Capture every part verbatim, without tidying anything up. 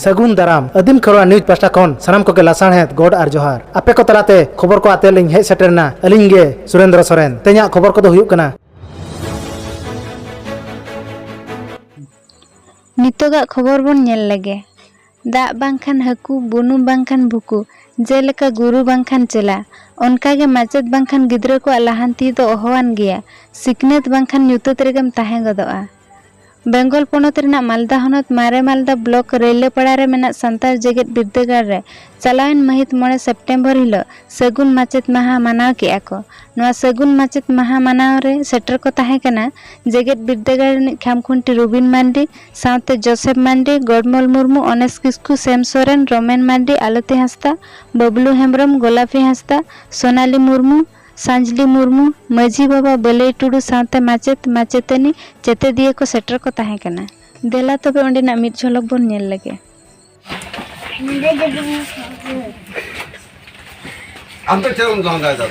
ᱥᱟᱹᱜᱩᱱ ᱫᱟᱨᱟᱢ᱾ ᱟᱹᱫᱤᱢ ᱠᱷᱮᱨᱣᱟᱲ ᱱᱤᱭᱩᱡᱽ ᱯᱟᱦᱴᱟ ᱠᱷᱚᱱ ᱥᱟᱱᱟᱢ ᱠᱚᱜᱮ ᱞᱟᱥᱟᱲᱦᱮᱫ ᱜᱚᱰ ᱟᱨ ᱡᱚᱦᱟᱨ᱾ ᱟᱯᱮ ᱠᱚ ᱛᱟᱞᱟᱛᱮ ᱠᱷᱚᱵᱚᱨ ᱠᱚ ᱟᱛᱮ ᱞᱤᱧ ᱦᱮᱡ ᱥᱮᱴᱮᱨ ᱮᱱᱟ ᱟᱹᱞᱤᱧ ᱜᱮ ᱥᱩᱨᱮᱱᱫᱨᱚ ᱥᱚᱨᱮᱱ᱾ ᱛᱮᱦᱮᱧᱟᱜ ᱠᱷᱚᱵᱚᱨ ᱠᱚᱫᱚ ᱦᱩᱭᱩᱜ ᱠᱟᱱᱟ᱾ ᱱᱤᱛᱚᱜᱟᱜ ᱠᱷᱚᱵᱚᱨ ᱵᱚᱱ ᱧᱮᱞ ᱞᱮᱜᱮ᱾ ᱫᱟᱜ ᱵᱟᱝᱠᱷᱟᱱ ᱦᱟᱹᱠᱩ, ᱵᱩᱱᱩᱢ ᱵᱟᱝᱠᱷᱟᱱ ᱵᱷᱩᱠᱩ, ᱡᱮᱞᱮᱠᱟ ᱜᱩᱨᱩ ᱵᱟᱝᱠᱷᱟᱱ ᱪᱮᱞᱟ, ᱚᱱᱠᱟᱜᱮ ᱢᱟᱪᱮᱫ ᱵᱟᱝᱠᱷᱟᱱ ᱜᱤᱫᱽᱨᱟᱹ ᱠᱚᱣᱟᱜ ᱞᱟᱦᱟᱱᱛᱤ ᱫᱚ ᱚᱦᱚᱣᱟᱱ ᱜᱮᱭᱟ᱾ ᱥᱤᱠᱷᱱᱟᱹᱛ ᱵᱟᱝᱠᱷᱟᱱ ᱧᱩᱛᱟᱹᱛ ᱨᱮᱜᱮᱢ ᱛᱟᱦᱮᱸ ᱜᱚᱫᱚᱜᱼᱟ᱾ ᱵᱮᱝᱜᱚᱞ ᱯᱚᱱᱚᱛ ᱨᱮᱱᱟᱜ ᱢᱟᱞᱫᱟ ᱦᱚᱱᱚᱛ ᱢᱟᱨᱮ ᱢᱟᱞᱫᱟ ᱵᱞᱚᱠ ᱨᱟᱹᱭᱞᱟᱹᱯᱟᱲᱟ ᱨᱮ ᱢᱮᱱᱟᱜ ᱥᱟᱱᱛᱟᱲ ᱡᱮᱜᱮᱛ ᱵᱤᱨᱫᱟᱹᱜᱟᱲ ᱨᱮ ᱪᱟᱞᱟᱣᱮᱱ ᱢᱟᱹᱦᱤᱛ ᱢᱚᱬᱮ ᱥᱮᱯᱴᱮᱢᱵᱚᱨ ᱦᱤᱞᱚᱜ ᱥᱟᱹᱜᱩᱱ ᱢᱟᱪᱮᱛ ᱢᱟᱦᱟ ᱢᱟᱱᱟᱣ ᱠᱮᱫᱼᱟ ᱠᱚ᱾ ᱱᱚᱣᱟ ᱥᱟᱹᱜᱩᱱ ᱢᱟᱪᱮᱛ ᱢᱟᱦᱟ ᱢᱟᱱᱟᱣ ᱨᱮ ᱥᱮᱴᱮᱨ ᱠᱚ ᱛᱟᱦᱮᱸ ᱠᱟᱱᱟ ᱡᱮᱜᱮᱛ ᱵᱤᱨᱫᱟᱹᱜᱟᱲ ᱨᱤᱱᱤᱡ ᱠᱷᱟᱢᱠᱷᱩᱱᱴᱤ ᱨᱩᱵᱤᱱ ᱢᱟᱱᱰᱤ, ᱥᱟᱶᱛᱮ ᱡᱳᱥᱮᱯ ᱢᱟᱱᱰᱤ, ᱜᱚᱰᱢᱚᱞ ᱢᱩᱨᱢᱩ, ᱚᱱᱮᱥ ᱠᱤᱥᱠᱩ, ᱥᱮᱢ ᱥᱚᱨᱮᱱ, ᱨᱚᱢᱮᱱ ᱢᱟᱱᱰᱤ, ᱟᱞᱚᱛᱤ ᱦᱟᱸᱥᱫᱟ, ᱵᱟᱹᱵᱞᱩ ᱦᱮᱢᱵᱨᱚᱢ, ᱜᱳᱞᱟᱯᱤ ᱦᱟᱸᱥᱫᱟ, ᱥᱳᱱᱟᱞᱤ ᱢᱩᱨᱢᱩ, ᱥᱟᱸᱡᱽᱞᱤ ᱢᱩᱨᱢᱩ, ᱢᱟᱹᱡᱷᱤ ᱵᱟᱵᱟ ᱵᱟᱹᱞᱟᱹᱭ ᱴᱩᱰᱩ ᱥᱟᱶᱛᱮ ᱢᱟᱪᱮᱛ, ᱢᱟᱪᱮᱛᱟᱹᱱᱤ, ᱪᱮᱛᱮᱫᱤᱭᱟᱹ ᱠᱚ ᱥᱮᱴᱮᱨ ᱠᱚ ᱛᱟᱦᱮᱸ ᱠᱟᱱᱟ᱾ ᱫᱮᱞᱟ ᱛᱚᱵᱮ ᱚᱸᱰᱮᱱᱟᱜ ᱢᱤᱫ ᱡᱷᱚᱞᱚᱠ ᱵᱚᱱ ᱧᱮᱞ ᱞᱮᱜᱮ᱾ ᱟᱢ ᱫᱚ ᱪᱮᱫ ᱮᱢ ᱞᱟᱸᱫᱟᱭᱮᱫᱟ?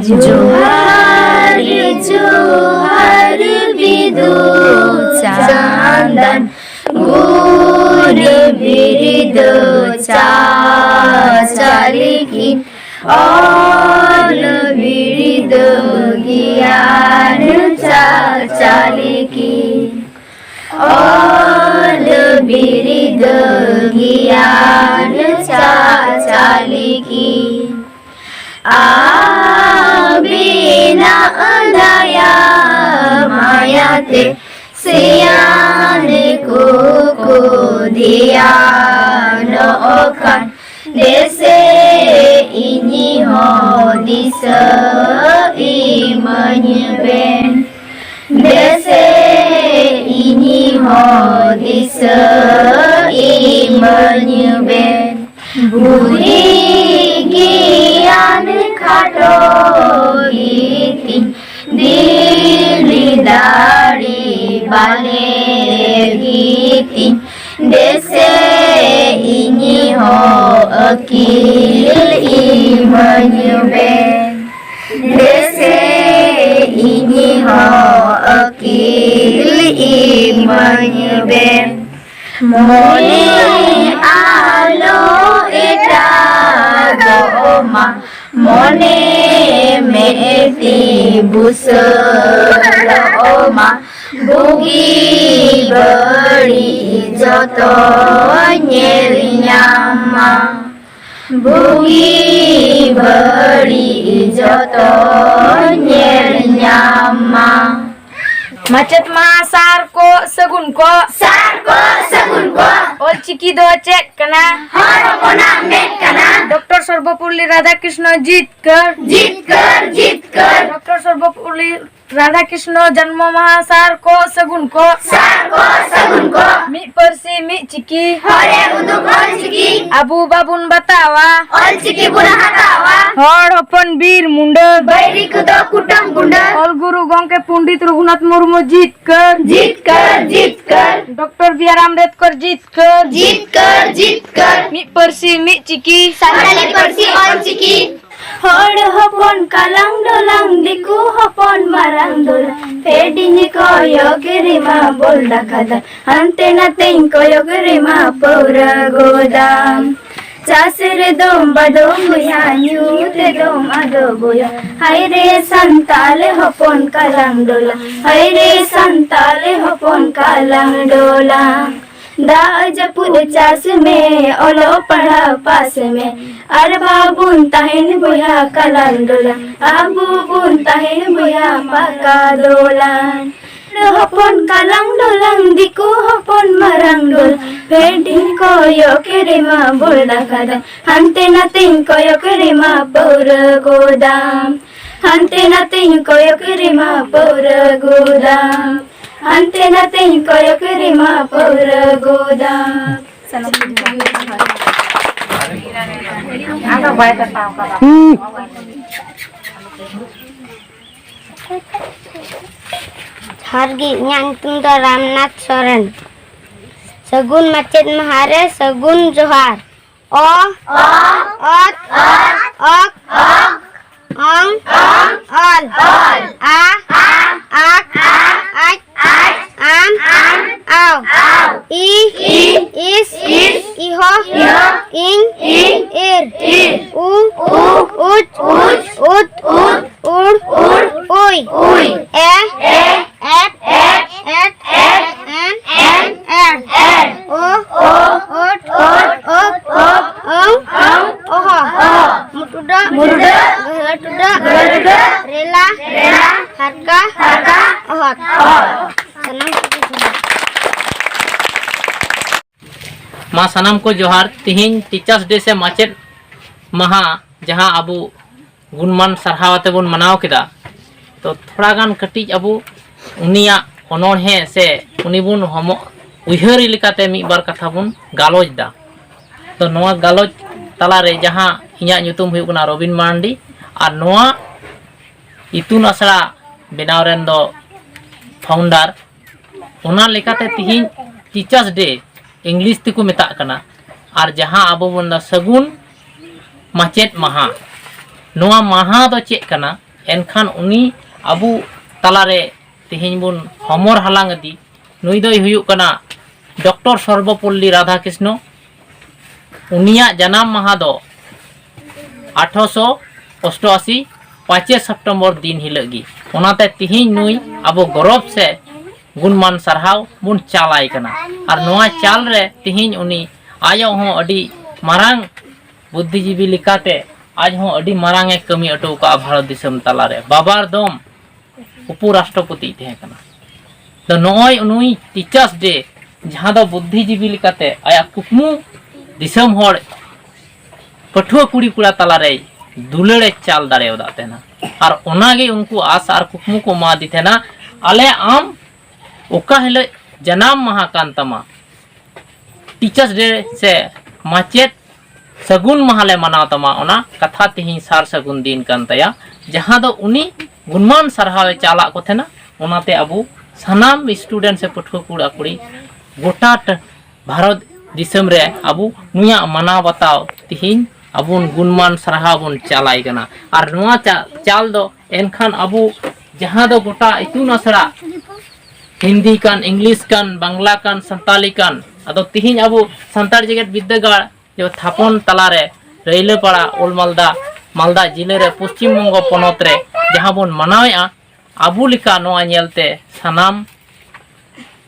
ᱡᱚᱦᱟᱨ, ᱡᱚᱦᱟᱨ ᱵᱤᱫᱩ ᱪᱟᱸᱫᱟᱱ, ᱜᱩᱱᱤ ᱵᱤᱨᱫᱟᱹ ᱪᱟᱪᱟᱞᱤᱠᱤᱱ, ᱚᱞ ᱵᱤᱨᱫᱟᱹ ᱜᱮᱭᱟᱱ ᱪᱟᱪᱟᱞᱤᱠᱤᱱ᱾ ᱚᱞ ᱵᱤᱨᱤᱫ ᱜᱮᱭᱟᱱ ᱪᱟᱪᱟᱞᱮ ᱠᱤᱱ᱾ ᱟᱹᱵᱤᱱᱟᱜ ᱫᱟᱭᱟ ᱢᱟᱭᱟᱛᱮ ᱥᱮᱭᱟᱱ ᱠᱚᱠᱚ ᱫᱷᱮᱭᱟᱱᱚᱜ ᱠᱷᱟᱱ, ᱫᱮᱥᱮ ᱤᱧ ᱦᱚᱸ ᱫᱤᱥᱟᱹ ᱤᱢᱟᱹᱧ ᱵᱮᱱ᱾ ᱫᱮᱥᱮ ᱤᱧ ᱦᱚᱸ ᱫᱤᱥᱟᱹ ᱤᱢᱟᱹᱧ ᱵᱮᱱ᱾ ᱵᱩᱫᱷᱤ ᱜᱮᱭᱟᱱ ᱠᱷᱟᱴᱚ ᱜᱮᱛᱤᱧ, ᱫᱤᱞ ᱫᱟᱲᱮ ᱵᱟᱞᱮ ᱜᱮᱛᱤᱧ, ᱫᱮᱥᱮ ᱤᱧ ᱦᱚᱸ ᱟᱹᱠᱤᱞ ᱤᱢᱟᱹᱧ ᱵᱮᱱ᱾ ᱫᱮᱥᱮ ᱤᱧ ᱦᱚᱸ ᱟᱹᱠᱤᱞ ᱤᱢᱟᱹᱧ ᱵᱮᱱ᱾ ᱢᱚᱱᱮ ᱟᱞᱚ ᱮᱴᱟᱜᱚᱜ ᱢᱟ, ᱢᱚᱱᱮ ᱢᱮᱫ ᱛᱤ ᱵᱩᱥᱟᱹᱲᱚᱜ ᱢᱟ, ᱵᱩᱜᱤ ᱵᱟᱹᱲᱤᱡ ᱡᱚᱛᱚ ᱧᱮᱞ ᱧᱟᱢ ᱢᱟ, ᱵᱩᱜᱤ ᱵᱟᱹᱲᱤᱡ ᱡᱚᱛᱚ ᱧᱮᱞ ᱧᱟᱢ ᱢᱟ᱾ ᱢᱟᱪᱮᱛ ᱢᱟᱦᱟ ᱥᱟᱨ ᱠᱚ ᱥᱟᱹᱜᱩᱱ ᱠᱚ᱾ ᱥᱟᱨ ᱠᱚ ᱥᱟᱹᱜᱩᱱ ᱠᱚ᱾ ᱚᱞᱪᱤᱠᱤ ᱫᱚ ᱪᱮᱫ ᱠᱟᱱᱟ? ᱦᱚᱲ ᱦᱚᱯᱚᱱᱟᱜ ᱢᱮᱫ ᱠᱟᱱᱟ᱾ ᱰᱚᱠᱴᱚᱨ ᱥᱚᱨᱵᱚᱯᱚᱞᱞᱤ ᱨᱟᱫᱷᱟᱠᱨᱤᱥᱱᱚ ᱡᱤᱛᱠᱟᱹᱨ᱾ ᱡᱤᱛᱠᱟᱹᱨ, ᱡᱤᱛᱠᱟᱹᱨ᱾ ᱰᱚᱠᱴᱚᱨ ᱥᱚᱨᱵᱚᱯᱚᱞᱞᱤ ᱨᱟᱫᱷᱟᱠᱨᱤᱥᱱᱚ ᱡᱚᱱᱢᱚ ᱢᱟᱦᱟ ᱥᱟᱨ ᱠᱚ ᱥᱟᱹᱜᱩᱱ ᱠᱚ᱾ ᱥᱟᱨ ᱠᱚ ᱥᱟᱹᱜᱩᱱ ᱠᱚ᱾ ᱢᱤᱫ ᱯᱟᱹᱨᱥᱤ ᱢᱤᱫ ᱪᱤᱠᱤ᱾ ᱦᱚᱲᱮ ᱩᱫᱩᱜ ᱚᱞ ᱪᱤᱠᱤ᱾ ᱟᱵᱚ ᱵᱟᱵᱚᱱ ᱵᱟᱛᱟᱣᱟ᱾ ᱚᱞ ᱪᱤᱠᱤ ᱵᱚᱱ ᱦᱟᱛᱟᱣᱟ᱾ ᱦᱚᱲ ᱦᱚᱯᱚᱱ ᱵᱤᱨ ᱢᱩᱸᱰᱟᱹ᱾ ᱵᱟᱹᱭᱨᱤ ᱠᱚᱫᱚ ᱠᱩᱴᱟᱹᱢ ᱜᱩᱸᱰᱟᱹ᱾ ᱚᱞ ᱜᱩᱨᱩ ᱜᱚᱢᱠᱮ ᱯᱚᱱᱰᱤᱛ ᱨᱚᱜᱷᱩᱱᱟᱛᱷ ᱢᱩᱨᱢᱩ ᱡᱤᱛᱠᱟᱹᱨ᱾ ᱡᱤᱛᱠᱟᱹᱨ, ᱡᱤᱛᱠᱟᱹᱨ᱾ ᱰᱚᱠᱴᱚᱨ ᱵᱤ ᱟᱨ ᱟᱢᱵᱮᱫᱠᱚᱨ ᱡᱤᱛᱠᱟᱹᱨ᱾ ᱡᱤᱛᱠᱟᱹᱨ, ᱡᱤᱛᱠᱟᱹᱨ᱾ ᱢᱤᱫ ᱯᱟᱹᱨᱥᱤ ᱢᱤᱫ ᱪᱤᱠᱤ᱾ ᱥᱟᱱᱛᱟᱲᱤ ᱯᱟᱹᱨᱥᱤ ᱚᱞ ᱪᱤᱠᱤ᱾ ᱦᱚᱲ ᱦᱚᱯᱚᱱ ᱠᱟᱞᱟᱝ ᱰᱚᱞᱟᱝ, ᱫᱤᱠᱩ ᱦᱚᱯᱚᱱ ᱢᱟᱨᱟᱝ ᱫᱚᱞᱟᱝ, ᱯᱷᱮᱰᱤᱧ ᱠᱚᱭᱚᱜ ᱨᱮᱢᱟ ᱵᱚᱞ ᱰᱟᱠᱟᱫᱟ, ᱦᱟᱱᱛᱮ ᱱᱟᱛᱮᱧ ᱠᱚᱭᱚᱜ ᱨᱮᱢᱟ ᱯᱟᱹᱣᱨᱟᱹ ᱜᱚᱫᱟᱢ᱾ ᱪᱟᱥ ᱨᱮᱫᱚᱢ ᱵᱟᱫᱚᱢ ᱵᱚᱭᱦᱟ, ᱧᱩ ᱛᱮᱫᱚᱢ ᱟᱫᱚ ᱵᱚᱭᱦᱟ᱾ ᱦᱟᱭ ᱨᱮ ᱥᱟᱱᱛᱟᱞ ᱦᱚᱯᱚᱱ ᱠᱟᱞᱟᱝ ᱰᱚᱞᱟ, ᱦᱟᱭ ᱨᱮ ᱥᱟᱱᱛᱟᱞ ᱦᱚᱯᱚᱱ ᱠᱟᱞᱟᱝ ᱰᱚᱞᱟ᱾ ᱫᱟᱜ ᱡᱟᱹᱯᱩᱫ ᱪᱟᱥ ᱢᱮ, ᱚᱞᱚᱜ ᱯᱟᱲᱦᱟᱣ ᱯᱟᱥ ᱢᱮ, ᱟᱨ ᱵᱟᱵᱚᱱ ᱛᱟᱦᱮᱱ ᱵᱚᱭᱦᱟ ᱠᱟᱞᱟᱝ ᱰᱚᱞᱟ᱾ ᱟᱵᱚ ᱵᱚᱱ ᱛᱟᱦᱮᱱ ᱵᱚᱭᱦᱟ ᱯᱟᱠᱟ ᱫᱚᱞᱟᱱ᱾ ᱦᱚᱯᱚᱱ ᱠᱟᱞᱟᱝ ᱰᱚᱞᱟᱝ, ᱫᱤᱠᱩ ᱦᱚᱯᱚᱱ ᱢᱟᱨᱟᱝ ᱰᱚᱞ᱾ ᱯᱷᱮᱰᱤᱧ ᱠᱚᱭᱚᱜ ᱠᱮᱨᱮᱢᱟ ᱵᱚᱲᱫᱟ ᱠᱟᱫᱟ᱾ ᱦᱟᱱᱛᱮ ᱱᱟᱛᱮᱧ ᱠᱚᱭᱚᱜ ᱠᱮᱨᱮᱢᱟ ᱯᱟᱹᱣᱨᱟᱹ ᱜᱚᱫᱟᱢ᱾ ᱦᱟᱱᱛᱮ ᱱᱟᱛᱮᱧ ᱠᱚᱭᱚᱜ ᱠᱮᱨᱮᱢᱟ ᱯᱟᱹᱣᱨᱟᱹ ᱜᱚᱫᱟᱢ᱾ ᱦᱟᱱᱛᱮ ᱱᱟᱛᱮᱧ ᱠᱚᱭᱚᱜ ᱠᱮᱨᱮᱢᱟ ᱯᱟᱹᱣᱨᱟᱹ ᱜᱚᱫᱟᱢ᱾ ᱟᱫᱚ ᱵᱟᱭ ᱠᱟᱴᱟᱣ ᱠᱟᱫᱟ᱾ ᱡᱚᱦᱟᱨ ᱜᱮ, ᱤᱧᱟᱹᱜ ᱧᱩᱛᱩᱢ ᱫᱚ ᱨᱟᱢᱱᱟᱛᱷ ᱥᱚᱨᱮᱱ᱾ ᱥᱟᱹᱜᱩᱱ ᱢᱟᱪᱮᱫ ᱢᱟᱦᱟ ᱨᱮ ᱥᱟᱹᱜᱩᱱ ᱡᱚᱦᱟᱨ᱾ ᱚ, ᱚᱛ, ᱚᱠ, ᱚᱝ, ᱚᱞ, ᱟ, ᱟᱠ, ᱟᱡ, ᱟᱢ, ᱟᱣ, ᱤ, ᱤᱥ, ᱤᱦᱚ, ᱤᱧ, ᱤᱨ, ᱩ, ᱩᱪ, ᱩᱫ, ᱩᱲ, ᱩᱭ, ᱮ, ᱮᱴ, ᱮᱴ, ᱮᱱ, ᱮᱱ, ᱮᱲ, ᱳ, ᱳᱴ, ᱳᱯ, ᱳᱝ, ᱚᱦᱚ, ᱢᱩᱴᱩᱰᱟᱹ, ᱜᱟᱹᱦᱞᱟᱹ ᱴᱩᱰᱟᱹ, ᱨᱮᱞᱟ, ᱦᱟᱨᱠᱟ, ᱚᱦᱚᱫ᱾ ᱥᱟᱱᱟᱢ ᱠᱚᱜᱮ ᱡᱚᱦᱟᱨ᱾ ᱢᱟ ᱥᱟᱱᱟᱢ ᱠᱚ ᱡᱚᱦᱟᱨ᱾ ᱛᱤᱦᱤᱧ Teachers Day ᱥᱮ ᱢᱟᱪᱮᱫ ᱢᱟᱦᱟ, ᱡᱟᱦᱟᱸ ᱟᱵᱚ ᱜᱩᱱᱢᱟᱱ ᱥᱟᱨᱦᱟᱣ ᱟᱛᱮ ᱵᱚᱱ ᱢᱟᱱᱟᱣ ᱠᱮᱫᱟ, ᱛᱚ ᱛᱷᱚᱲᱟ ᱜᱟᱱ ᱠᱟᱹᱴᱤᱡ ᱟᱵᱚ ᱩᱱᱤᱭᱟᱜ ᱚᱱᱚᱬᱦᱮ ᱥᱮ ᱩᱱᱤ ᱵᱚᱱ ᱦᱚᱢᱚ-, ᱩᱭᱦᱟᱹᱨᱤ ᱞᱮᱠᱟᱛᱮ ᱢᱤᱫ ᱵᱟᱨ ᱠᱟᱛᱷᱟ ᱵᱚᱱ ᱜᱟᱞᱚᱪ ᱫᱟ᱾ ᱛᱚ ᱱᱚᱣᱟ ᱜᱟᱞᱚᱪ ᱛᱟᱞᱟᱨᱮ ᱡᱟᱦᱟᱸ ᱤᱧᱟᱹᱜ ᱧᱩᱛᱩᱢ ᱦᱩᱭᱩᱜ ᱠᱟᱱᱟ ᱨᱚᱵᱤᱱ ᱢᱟᱨᱟᱱᱰᱤ, ᱟᱨ ᱱᱚᱣᱟ ᱤᱛᱩᱱ ᱟᱥᱲᱟ ᱵᱮᱱᱟᱣ ᱨᱮᱱ ᱫᱚ founder, ᱚᱱᱟ ᱞᱮᱠᱟᱛᱮ ᱛᱤᱦᱤᱧ Teachers Day, English ᱛᱮᱠᱚ ᱢᱮᱛᱟᱜ ᱠᱟᱱᱟ, ᱟᱨ ᱡᱟᱦᱟᱸ ᱟᱵᱚ ᱵᱚᱱ ᱢᱮᱱᱫᱟ ᱥᱟᱹᱜᱩᱱ ᱢᱟᱪᱮᱫ ᱢᱟᱦᱟ, ᱱᱚᱣᱟ ᱢᱟᱦᱟ ᱫᱚ ᱪᱮᱫ ᱠᱟᱱᱟ? ᱮᱱᱠᱷᱟᱱ ᱩᱱᱤ ᱟᱵᱚ ᱛᱟᱞᱟᱨᱮ ᱛᱤᱦᱤᱧ ᱵᱚᱱ ᱦᱚᱢᱚᱨ ᱦᱟᱞᱟᱝ ᱤᱫᱤ, ᱱᱩᱭ ᱫᱚᱭ ᱦᱩᱭᱩᱜ ᱠᱟᱱᱟ ᱰᱚᱠᱴᱚᱨ ᱥᱚᱨᱵᱚᱯᱚᱞᱞᱤ ᱨᱟᱫᱷᱟᱠᱨᱤᱥᱱᱚ᱾ ᱩᱱᱤᱭᱟᱜ ᱡᱟᱱᱟᱢ ᱢᱟᱦᱟ ᱫᱚ ᱟᱴᱷᱨᱚᱥᱚ ᱚᱥᱴᱚᱟᱥᱤ ᱯᱟᱸᱪᱮ ᱥᱮᱯᱴᱮᱢᱵᱚᱨ ᱫᱤᱱ ᱦᱤᱞᱳᱜ ᱜᱮ᱾ ᱚᱱᱟᱛᱮ ᱛᱤᱦᱤᱧ ᱱᱩᱭ ᱟᱵᱚ ᱜᱚᱨᱚᱵᱽ ᱥᱮ ᱜᱩᱱᱢᱟᱱ ᱥᱟᱨᱦᱟᱣ ᱵᱚᱱ ᱪᱟᱞᱟᱭ ᱠᱟᱱᱟ᱾ ᱟᱨ ᱱᱚᱣᱟ ᱪᱟᱞ ᱨᱮ ᱛᱤᱦᱤᱧ ᱩᱱᱤ ᱟᱡ ᱦᱚᱸ ᱟᱹᱰᱤ ᱢᱟᱨᱟᱝ ᱵᱩᱫᱽᱫᱷᱤᱡᱤᱵᱤ ᱞᱮᱠᱟᱛᱮ ᱟᱡ ᱦᱚᱸ ᱟᱹᱰᱤ ᱢᱟᱨᱟᱝ ᱮ ᱠᱟᱹᱢᱤ ᱦᱚᱴᱚ ᱠᱟᱜᱼᱟ ᱵᱷᱟᱨᱚᱛ ᱫᱤᱥᱚᱢ ᱛᱟᱞᱟᱨᱮ᱾ ᱵᱟᱵᱟᱨ ᱫᱚᱢ ᱩᱯᱚ ᱨᱟᱥᱴᱨᱚᱯᱚᱛᱤᱭ ᱛᱟᱦᱮᱸ ᱠᱟᱱᱟ᱾ ᱛᱚ ᱱᱚᱜᱼᱚᱭ ᱱᱩᱭ Teachers Day, ᱡᱟᱦᱟᱸ ᱫᱚ ᱵᱩᱫᱽᱫᱷᱤᱡᱤᱵᱤ ᱞᱮᱠᱟᱛᱮ ᱟᱭᱟᱜ ᱠᱩᱠᱢᱩ ᱫᱤᱥᱚᱢ ᱦᱚᱲ ᱯᱟᱹᱴᱷᱩᱣᱟᱹ ᱠᱩᱲᱤ ᱠᱚᱲᱟ ᱛᱟᱞᱟᱨᱮᱭ ᱫᱩᱞᱟᱹᱲᱮ ᱪᱟᱞ ᱫᱟᱲᱮᱭᱟᱫᱟ ᱛᱟᱦᱮᱱᱟ᱾ ᱟᱨ ᱚᱱᱟᱜᱮ ᱩᱱᱠᱩ ᱟᱥ ᱟᱨ ᱠᱩᱠᱢᱩ ᱠᱚ ᱮᱢᱟᱫᱮ ᱛᱟᱦᱮᱱᱟ, ᱟᱞᱮ ᱟᱢ ᱚᱠᱟ ᱦᱤᱞᱳᱜ ᱡᱟᱱᱟᱢ ᱢᱟᱦᱟ ᱠᱟᱱ ᱛᱟᱢᱟ, Teachers Day ᱥᱮ ᱢᱟᱪᱮᱫ ᱥᱟᱹᱜᱩᱱ ᱢᱟᱦᱟ ᱞᱮ ᱢᱟᱱᱟᱣ ᱛᱟᱢᱟ, ᱚᱱᱟ ᱠᱟᱛᱷᱟ ᱛᱮᱦᱮᱧ ᱥᱟᱨ ᱥᱟᱹᱜᱩᱱ ᱫᱤᱱ ᱠᱟᱱ ᱛᱟᱭᱟ, ᱡᱟᱦᱟᱸ ᱫᱚ ᱩᱱᱤ ᱜᱩᱱᱢᱟᱱ ᱥᱟᱨᱦᱟᱣ ᱮ ᱪᱟᱞᱟᱜ ᱠᱚ ᱛᱟᱦᱮᱱᱟ᱾ ᱚᱱᱟᱛᱮ ᱟᱵᱚ ᱥᱟᱱᱟᱢ student ᱥᱮ ᱯᱟᱹᱴᱷᱩᱣᱟᱹ ᱠᱩᱲᱟ ᱠᱩᱲᱤ ᱜᱚᱴᱟ ᱴ-, ᱵᱷᱟᱨᱚᱛ ᱫᱤᱥᱚᱢ ᱨᱮ ᱟᱵᱚ ᱱᱩᱭᱟᱜ ᱢᱟᱱᱟᱣ ᱵᱟᱛᱟᱣ ᱛᱮᱦᱮᱧ ᱟᱵᱚ ᱜᱩᱱᱢᱟᱱ ᱥᱟᱨᱦᱟᱣ ᱵᱚᱱ ᱪᱟᱞᱟᱭ ᱠᱟᱱᱟ᱾ ᱟᱨ ᱱᱚᱣᱟ ᱪᱟ-, ᱪᱟᱞ ᱫᱚ ᱮᱱᱠᱷᱟᱱ ᱟᱵᱚ ᱡᱟᱦᱟᱸ ᱫᱚ ᱜᱚᱴᱟ ᱤᱛᱩᱱ ᱟᱥᱲᱟ, ᱦᱤᱱᱫᱤ ᱠᱟᱱ, ᱤᱝᱞᱤᱥ ᱠᱟᱱ, ᱵᱟᱝᱞᱟ ᱠᱟᱱ, ᱥᱟᱱᱛᱟᱞᱤ ᱠᱟᱱ, ᱟᱫᱚ ᱛᱤᱦᱤᱧ ᱟᱵᱚ ᱥᱟᱱᱛᱟᱲ ᱡᱮᱜᱮᱛ ᱵᱤᱨᱫᱟᱹᱜᱟᱲ ᱡᱮ ᱛᱷᱟᱯᱚᱱ ᱛᱟᱞᱟᱨᱮ ᱨᱟᱹᱭᱞᱟᱹᱯᱟᱲᱟ, ᱳᱞᱰ ᱢᱟᱞᱫᱟ, ᱢᱟᱞᱫᱟ ᱡᱤᱞᱟᱹ ᱨᱮ ᱯᱚᱥᱪᱤᱢ ᱵᱚᱝᱜᱚ ᱯᱚᱱᱚᱛ ᱨᱮ ᱡᱟᱦᱟᱸ ᱵᱚᱱ ᱢᱟᱱᱟᱣᱮᱫᱼᱟ, ᱟᱵᱚ ᱞᱮᱠᱟ ᱱᱚᱣᱟ ᱧᱮᱞᱛᱮ ᱥᱟᱱᱟᱢ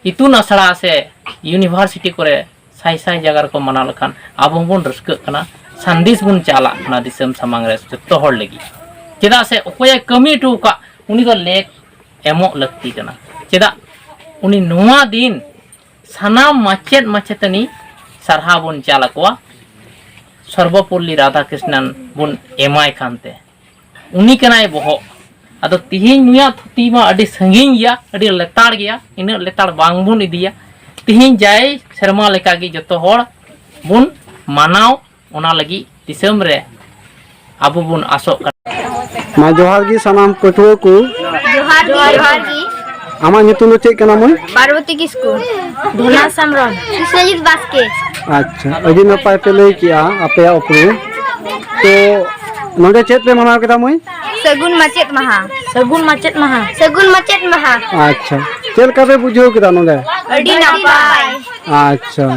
ᱤᱛᱩᱱ ᱟᱥᱲᱟ ᱥᱮ university ᱠᱚᱨᱮ ᱥᱟᱭ ᱥᱟᱭ ᱡᱟᱭᱜᱟ ᱨᱮᱠᱚ ᱢᱟᱱᱟᱣ ᱞᱮᱠᱷᱟᱱ ᱟᱵᱚ ᱦᱚᱸᱵᱚᱱ ᱨᱟᱹᱥᱠᱟᱹᱜ ᱠᱟᱱᱟ, ᱥᱟᱸᱫᱮᱥ ᱵᱚᱱ ᱪᱟᱞᱟᱜ ᱠᱟᱱᱟ ᱫᱤᱥᱚᱢ ᱥᱟᱢᱟᱝ ᱨᱮ ᱡᱚᱛᱚ ᱦᱚᱲ ᱞᱟᱹᱜᱤᱫ᱾ ᱪᱮᱫᱟᱜ ᱥᱮ ᱚᱠᱚᱭᱮ ᱠᱟᱹᱢᱤ ᱦᱚᱴᱚ ᱟᱠᱟᱫ ᱩᱱᱤ ᱫᱚ ᱞᱮᱠ ᱮᱢᱚᱜ ᱞᱟᱹᱠᱛᱤ ᱠᱟᱱᱟ᱾ ᱪᱮᱫᱟᱜ ᱩᱱᱤ ᱱᱚᱣᱟ ᱫᱤᱱ ᱥᱟᱱᱟᱢ ᱢᱟᱪᱮᱫ ᱢᱟᱪᱮᱛᱟᱹᱱᱤ ᱥᱟᱨᱦᱟᱣ ᱵᱚᱱ ᱪᱟᱞ ᱟᱠᱚᱣᱟ, ᱥᱚᱨᱵᱚᱯᱚᱞᱞᱤ ᱨᱟᱫᱷᱟᱠᱨᱤᱥᱱᱟᱱ ᱵᱚᱱ ᱮᱢᱟᱭ ᱠᱟᱱᱛᱮ᱾ ᱩᱱᱤ ᱠᱟᱱᱟᱭ ᱵᱚᱦᱚᱜ᱾ ᱟᱫᱚ ᱛᱤᱦᱤᱧ ᱱᱩᱭᱟᱜ ᱛᱷᱩᱛᱤ ᱢᱟ ᱟᱹᱰᱤ ᱥᱟᱺᱜᱤᱧ ᱜᱮᱭᱟ, ᱟᱹᱰᱤ ᱞᱮᱛᱟᱲ ᱜᱮᱭᱟ, ᱤᱱᱟᱹᱜ ᱞᱮᱛᱟᱲ ᱵᱟᱝ ᱵᱚᱱ ᱤᱫᱤᱭᱟ᱾ ᱛᱤᱦᱤᱧ ᱡᱟᱭ ᱥᱮᱨᱢᱟ ᱞᱮᱠᱟᱜᱮ ᱡᱚᱛᱚ ᱦᱚᱲ ᱵᱚᱱ ᱢᱟᱱᱟᱣ, ᱚᱱᱟ ᱞᱟᱹᱜᱤᱫ ᱫᱤᱥᱚᱢ ᱨᱮ ᱟᱵᱚ ᱵᱚᱱ ᱟᱥᱚᱜ ᱠᱟᱱᱟ᱾ ᱢᱟ ᱡᱚᱦᱟᱨ ᱜᱮ ᱥᱟᱱᱟᱢ ᱯᱟᱹᱴᱷᱩᱣᱟᱹ ᱠᱚ᱾ ᱡᱚᱦᱟᱨ ᱜᱮ, ᱡᱚᱦᱟᱨ ᱜᱮ᱾ ᱟᱢᱟᱜ ᱧᱩᱛᱩᱢ ᱫᱚ ᱪᱮᱫ ᱠᱟᱱᱟ ᱢᱟᱹᱭ? ᱯᱟᱨᱵᱚᱛᱤ ᱠᱤᱥᱠᱩ᱾ ᱫᱷᱚᱱᱟ ᱥᱟᱢᱵᱨᱚᱢ᱾ ᱵᱤᱥᱣᱚᱡᱤᱛ ᱵᱟᱥᱠᱮ᱾ ᱟᱪᱪᱷᱟ, ᱟᱹᱰᱤ ᱱᱟᱯᱟᱭ ᱯᱮ ᱞᱟᱹᱭ ᱠᱮᱜᱼᱟ ᱟᱯᱮᱭᱟᱜ ᱩᱯᱨᱩᱢ᱾ ᱛᱚ ᱱᱚᱰᱮ ᱪᱮᱫ ᱯᱮ ᱢᱟᱱᱟᱣ ᱠᱮᱫᱟ ᱢᱟᱹᱭ? ᱥᱟᱹᱜᱩᱱ ᱢᱟᱪᱮᱫ ᱢᱟᱦᱟ᱾ ᱥᱟᱹᱜᱩᱱ ᱢᱟᱪᱮᱫ ᱢᱟᱦᱟ᱾ ᱥᱟᱹᱜᱩᱱ ᱢᱟᱪᱮᱫ ᱢᱟᱦᱟ᱾ ᱟᱪᱪᱷᱟ, ᱪᱮᱫ ᱞᱮᱠᱟ ᱯᱮ ᱵᱩᱡᱷᱟᱹᱣ ᱠᱮᱫᱟ ᱱᱚᱰᱮ? ᱟᱹᱰᱤ ᱱᱟᱯᱟᱭ᱾ ᱟᱪᱪᱷᱟ,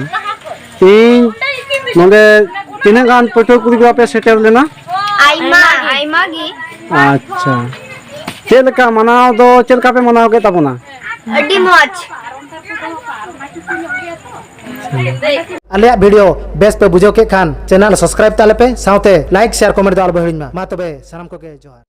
ᱤᱧ ᱱᱚᱰᱮ ᱛᱤᱱᱟᱹᱜ ᱜᱟᱱ ᱯᱟᱹᱴᱷᱩᱣᱟᱹ ᱠᱩᱲᱤ ᱠᱚᱲᱟ ᱯᱮ ᱥᱮᱴᱮᱨ ᱞᱮᱱᱟ? ᱟᱭᱢᱟ, ᱟᱭᱢᱟ ᱜᱮ᱾ ᱟᱪᱪᱷᱟ, ᱪᱮᱫ ᱞᱮᱠᱟ ᱢᱟᱱᱟᱣ ᱫᱚ, ᱪᱮᱫ ᱞᱮᱠᱟ ᱯᱮ ᱢᱟᱱᱟᱣ ᱠᱮᱫ ᱛᱟᱵᱚᱱᱟ? ᱟᱹᱰᱤ ᱢᱚᱡᱽ᱾ ᱟᱞᱮᱭᱟᱜ ᱵᱷᱤᱰᱤᱭᱳ ᱵᱮᱥ ᱯᱮ ᱵᱩᱡᱷᱟᱹᱣ ᱠᱮᱫ ᱠᱷᱟᱱ, ᱪᱮᱱᱮᱞ ᱥᱟᱵᱥᱠᱨᱟᱭᱤᱵ ᱛᱟᱞᱮ ᱯᱮ, ᱥᱟᱶᱛᱮ ᱞᱟᱭᱤᱠ, ᱥᱮᱭᱟᱨ, ᱠᱚᱢᱮᱱᱴ ᱫᱚ ᱟᱞᱚ ᱯᱮ ᱦᱤᱲᱤᱧ ᱢᱟ᱾ ᱢᱟ ᱛᱚᱵᱮ ᱥᱟᱱᱟᱢ ᱠᱚᱜᱮ ᱡᱚᱦᱟᱨ᱾